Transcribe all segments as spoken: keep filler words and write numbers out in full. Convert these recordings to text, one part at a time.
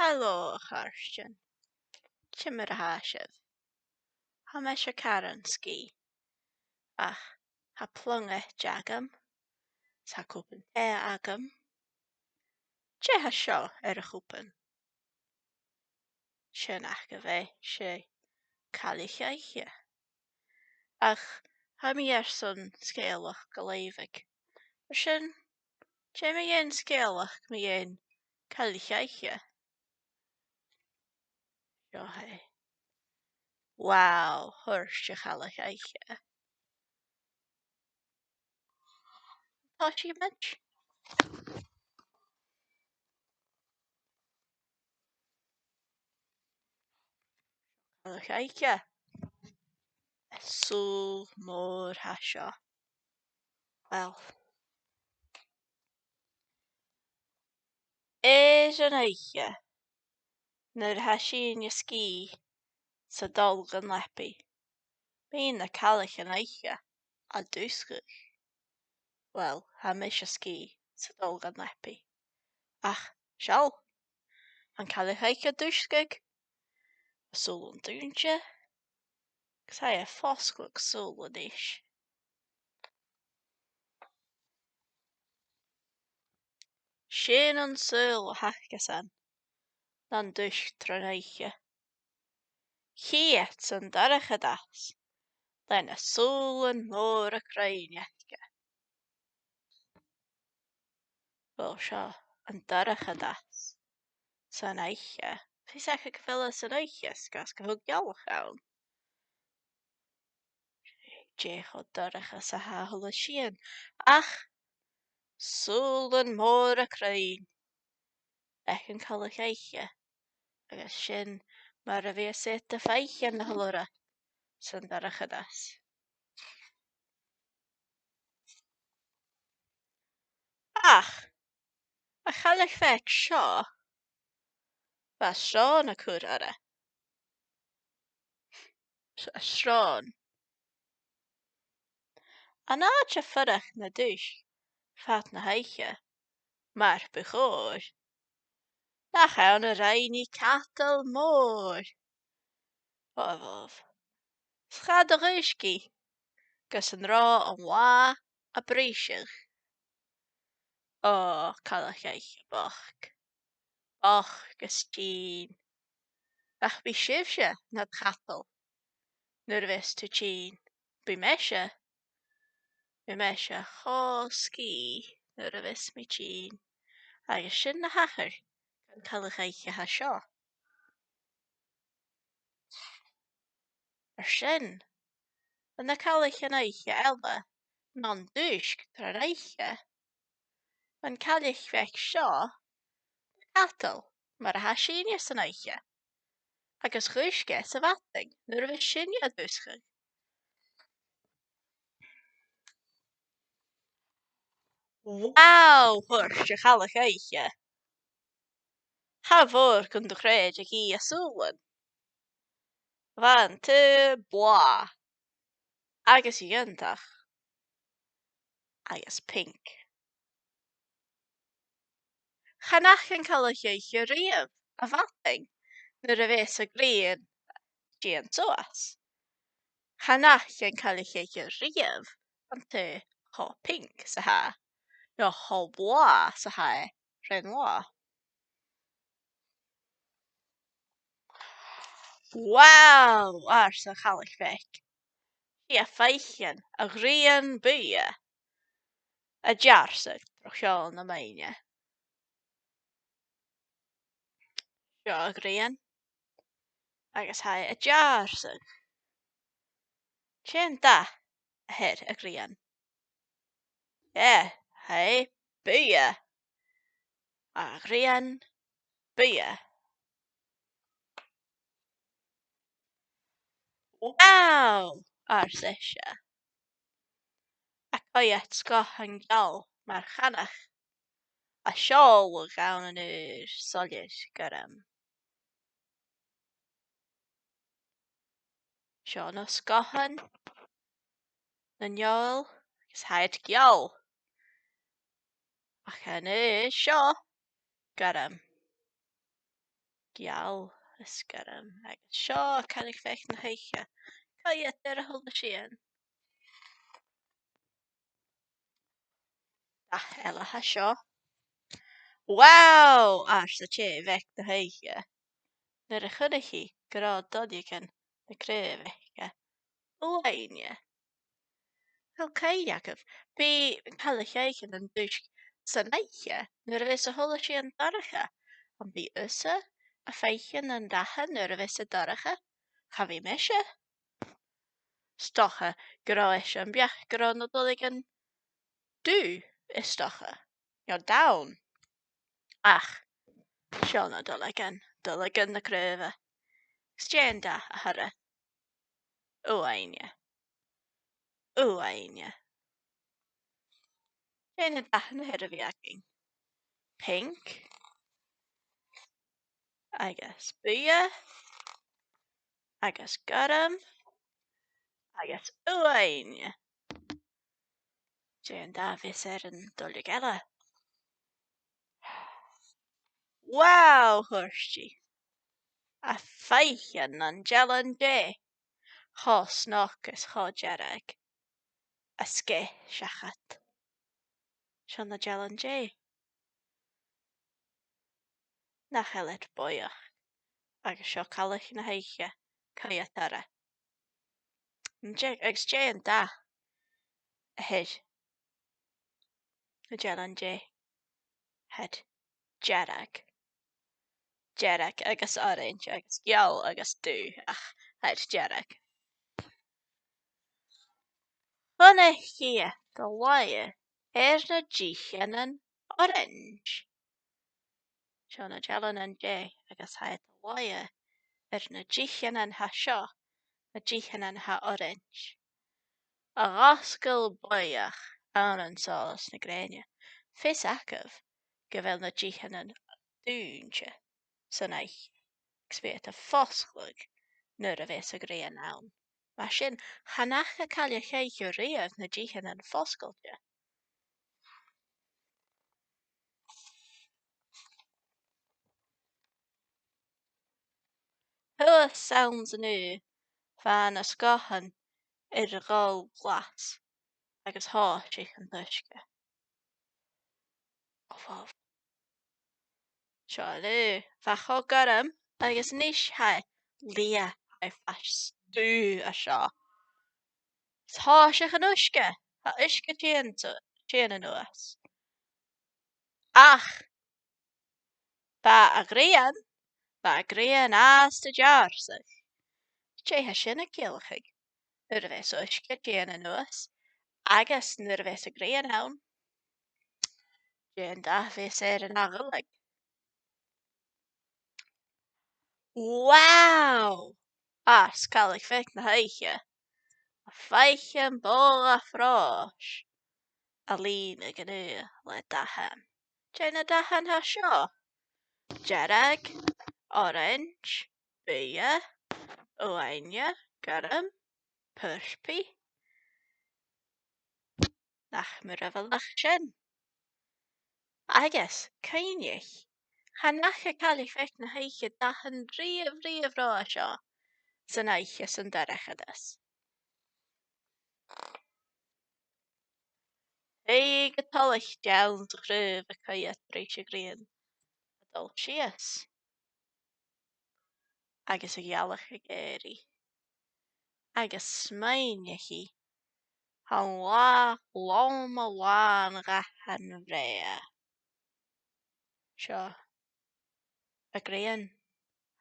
Halò, a chàirdean. Ciamar a tha sibh? Tha mise caran sgìth. Ach tha plangaid agam. 'S tha cupan tì agam. Dè tha seo air a' chupan? Sin agaibh e, 's e cailleach-oidhche. Ach tha mi airson sgeulachd a leughadh. Mar sin, dè mu dheidhinn sgeulachd mu dheidhinn cailleach-oidhche? Seo e. Wow, thuirt a' chailleach-oidhche. Tòisichidh mi. Cailleach-oidhche. Is sùil mòr a tha seo. Uill. Air an oidhche, nuair a tha sinne sgìth 's a' dol dhan leabaidh, bidh na cailleachan-oidhche a' dùsgadh. Uill, tha mise sgìth 's a' dol dhan leabaidh. Ach seall, an cailleach-oidhche a' dùsgadh, a sùilean dùinte, agus tha e a' fosgladh sùil a-nis. Sin an saoghal a th' acasan, nan dùisg tron oidhche. Chì iad-san dorchadas, le na sùilean mòra cruinn aca. Uill, seo an dorchadas san oidhche. Fhios aca gu bheil e san oidhche, 's gus gu bheil gealach ann. Dè cho dorcha 's a tha a h-uile sìon. Ach sùilean mòra cruinn aig an cailleach-oidhche. Agus sin mar a bhios iad a' faicinn a h-uile rud san dorchadas. Ach, a' chailleach bheag seo, bha sròn a' cur oirre. S-, a sròn. An àite a' fuireach na dùisg fad na h-oidhche, mar bu chòir, nach ann a rinn i cadal mòr. Obh, obh. 'S cha do dhùisg i gus an robh an là a' briseadh. Ò, cailleach-oidhche bochd. Bochd is tinn. Ach bidh sibhse nad chadal nuair a bhios tu tinn. Bidh mise, bidh mise cho sgìth nuair a bhios mi tinn. Agus sin na thachair dhan chailleach-oidhche a tha seo. Mar sin, na cailleachan-oidhche eile nan dùisg tron oidhche, an cailleach bheag seo a' cadal mar a tha sinne san oidhche, agus dhùisg e sa mhadainn nuair a bhios sinne a' dùsgadh. Wow, thuirt a' chailleach-oidhche. Cha mhòr gun do chreid i a sùilean. Bha an t-adhar blàth agus iongantach agus pinc. Chan fhaca an cailleach-oidhche a-riamh a' mhadainn nuair a bhios a' ghrian a' tighinn suas. Chan fhaca an cailleach-oidhche a-riamh an t-adhar cho pinc 's a tha e, no cho blàth 's a tha e ron là. Wow, ars a' chailleach bheag. 'S i a' faicinn a' ghrian buidhe a' deàrrsadh tro cheann na maidne. Seo a' ghrian. Agus tha e a' deàrrsadh. Dè an dath a th' air a' ghrian? Eh, tha e buidhe. A' ghrian buidhe. Wow! ars ise. A' coimhead sgòthan geal mar chanach, a' seòladh ann an adhar soilleir gorm. Seo na sgòthan, na neòil, agus tha iad geal. Ach an adhar seo gorm. geal is gorm. Agus seo, cailleach bheag na h-oidhche. Coimhead air a h-uile sìon. Dath eile tha seo. Wow! Arsa tè bheag na h-oidhche nuair a chunnaic i gun robh duilleagan na craoibhe aice uaine. Tha cuimhne agaibh, bidh cailleach-oidhchean an dùisg san oidhche nuair a bhios a h-uile sìon dorcha. Am bi thusa a' faicinn nan dathan nuair a bhios iad dorcha? Cha bhi mise. 'S dòcha gun robh ise am beachd gun robh na duilleagan dubh, is dòcha. No donn. Ach seo na duilleagan, duilleagan na craoibhe. 'S dè an dath a th' orra? Uaine. Uaine. Dè na dathan a th' air a bhith againn? Pinc. Agus buidhe. Agus gorm. Agus uaine. Dè an dath a bhios air an duilleag eile? Wow, thuirt i. A' faicinn nan dealan-dè. Cho snog is cho dearg. A' sgèith seachad. Seo na dealan-dè. Nach eil iad bòidheach? Agus seo cailleach na h-oidhche, coimhead orra. An dè, agus dè an dath a th' air na dealan-dè? Tha iad dearg. Dearg agus orains agus geal agus dubh, ach tha iad dearg. Chunnaic iad iad a' laighe air na dìtheanan orains. Seo na dealan-dè agus tha iad a' laighe air na dìtheanan tha seo, na dìtheanan tha orains. A' fosgail bòidheach ann an solas na grèine. Fios agaibh gu bheil na dìtheanan dùinte san oidhche, agus bidh iad a' fosgladh nuair a bhios a' ghrian ann. Mar sin, chan fhaca cailleach-oidhche a-riamh na dìtheanan fosgailte. Shuas anns an aoigh, bha na sgòthan air a dhol glas agus thòisich an t-uisge. Ò, bha. Seo an aoigh, bha e cho gorm, agus a-nis tha e liath, tha e faisg air an dubh an seo. Thòisich an uisge, tha uisge a' tighinn, a' tighinn a-nuas. Ach bha a' ghrian, bha a' ghrian fhathast a' deàrrsadh. Dè tha sin a' ciallachadh? Nuair a bhios uisge a' tighinn a-nuas, agus nuair a bhios a' ghrian ann, dè an dath a bhios air an ath dhuilleag? Wow! Ars cailleach bheag na h-oidhche. A' faicinn bogha-frois a' lìonadh an aoigh le dathan. Dè na dathan tha seo? Dearg, orains, buidhe, uaine, gorm, purpaidh. Nach mòr a bheil ach sin. Agus, cuimhnich, chan fhaca cailleach bheag na h-oidhche dathan riamh, riamh ro seo san oidhche san dorchadas. Thig a' tolaichte anns a' chraobh a' coimhead ris a' ghrian a' dol sìos. Agus a' ghealach ag èirigh. Agus smaoinich i, tha an latha loma-làn dhathan bhrèagha. Seo a' ghrian.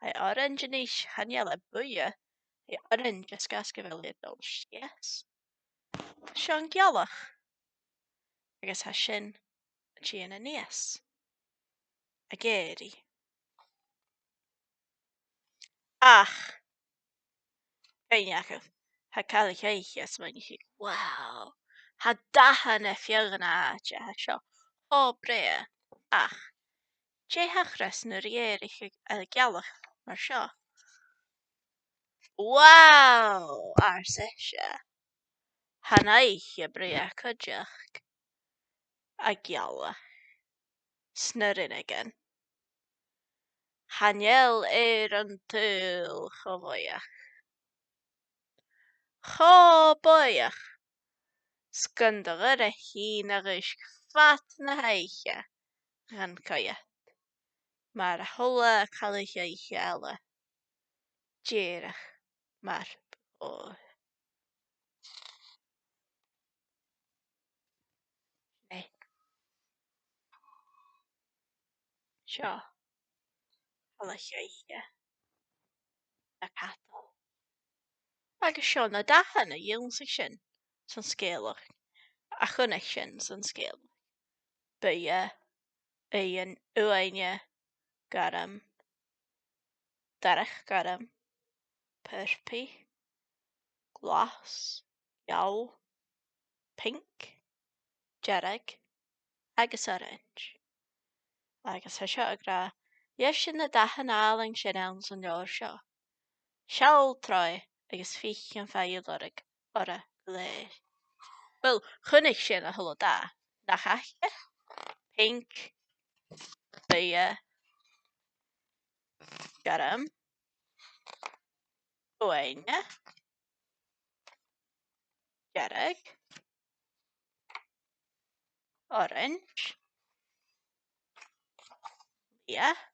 Tha e orains a-nis, chan eil e buidhe, tha e orains, is gus gu bheil e a' dol sìos. Seo an gealach. Agus tha sin a' tighinn a-nis. Ag èirigh. Ach, cuimhnich, tha cailleach-oidhche a' smaoineachadh, wow, tha dathan air feadh an àite, tha seo cho brèagha. Ach dè thachras nuair a dh'èirich a' ghealach mar seo? Wow! Ars ise. Tha an oidhche brèagha cuideachd. A' ghealach. 'S na rionnagan. Chan eil e air an t-saoghal cho bòidheach. Cho bòidheach 's gun do dh'fhuirich e na dhùisg fad na h-oidhche dhan coimhead, mar a h-uile cailleach-oidhche eile. Dìreach mar bu chòir. Seo cailleach-oidhche na cadal. Agus seo na dathan a dh'ionnsaich sinn san sgeulachd, a chunnaic sinn san sgeulachd. Buidhe, uaine, uaine, gorm, dorch gorm, purpaidh, glas, geal, pinc, dearg agus orains. Agus tha seo ag ràdh, dheis sinn na dathan àlainn sin anns an leabhar seo. Seall troimhe agus feuch am faigh thu lorg orra gu lèir. Uill, chunnaic sinn a h-uile dath, nach fhaca? Pinc, buidhe, gorm, uaine, dearg, orains, liath.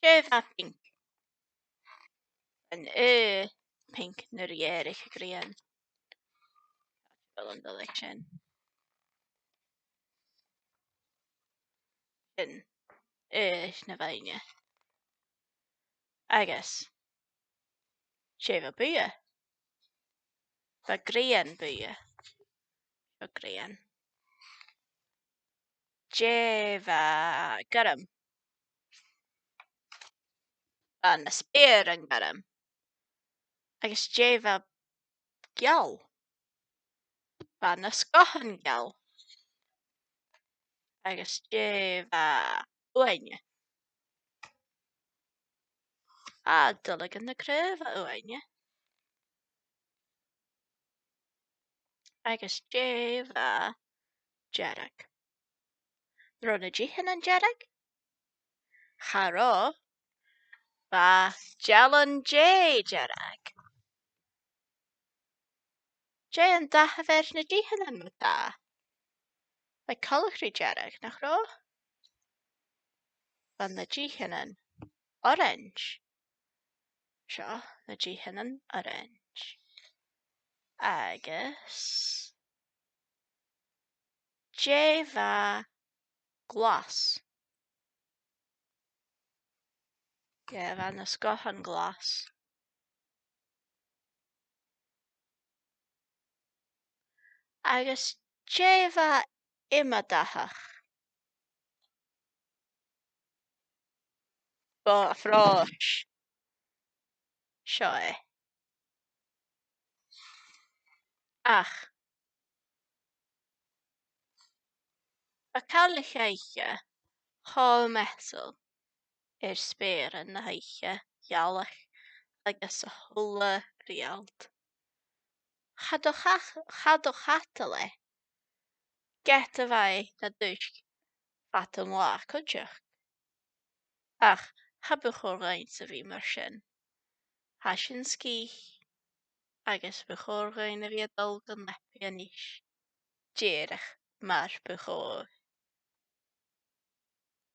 Dè bha pinc? Bha aoigh pinc nuair a dh'èirich a' ghrian. Càit a bheil an duilleag sin? Sin aoigh na bhainne. Agus dè bha buidhe? Bha grian buidhe. Seo grian. Dè bha gorm? Bha na speuran gorm. Agus dè bha geal? Bha na sgòthan geal. Agus dè bha uaine? Bha duilleagan na craoibhe uaine. Agus dè bha dearg? An robh na dìtheanan dearg? Cha robh. Bha dealan-dè dearg. Dè an dath a bh' air na dìtheanan, ma-thà? Bha coltach ri dearg, nach robh? Bha na dìtheanan orains. Seo na dìtheanan orains. Agus dè bha glas? Dè bha na sgòthan glas? Agus dè bha iomadachadh? Bha a' phròis. Seo e. Ach bha cailleach-oidhche cho measail air speuran na h-oidhche, ghealach agus a h-uile riaghaltas. Cha do cha-, cha do chadal e, ged a bha e na dhùisg fad an latha cuideachd. Ach cha bu chòir dhuinne a bhith mar sin. Tha sinn sgìth, agus bu chòir dhuinn a bhith a' dol gun leabaidh a-nis, dìreach mar bu chòir.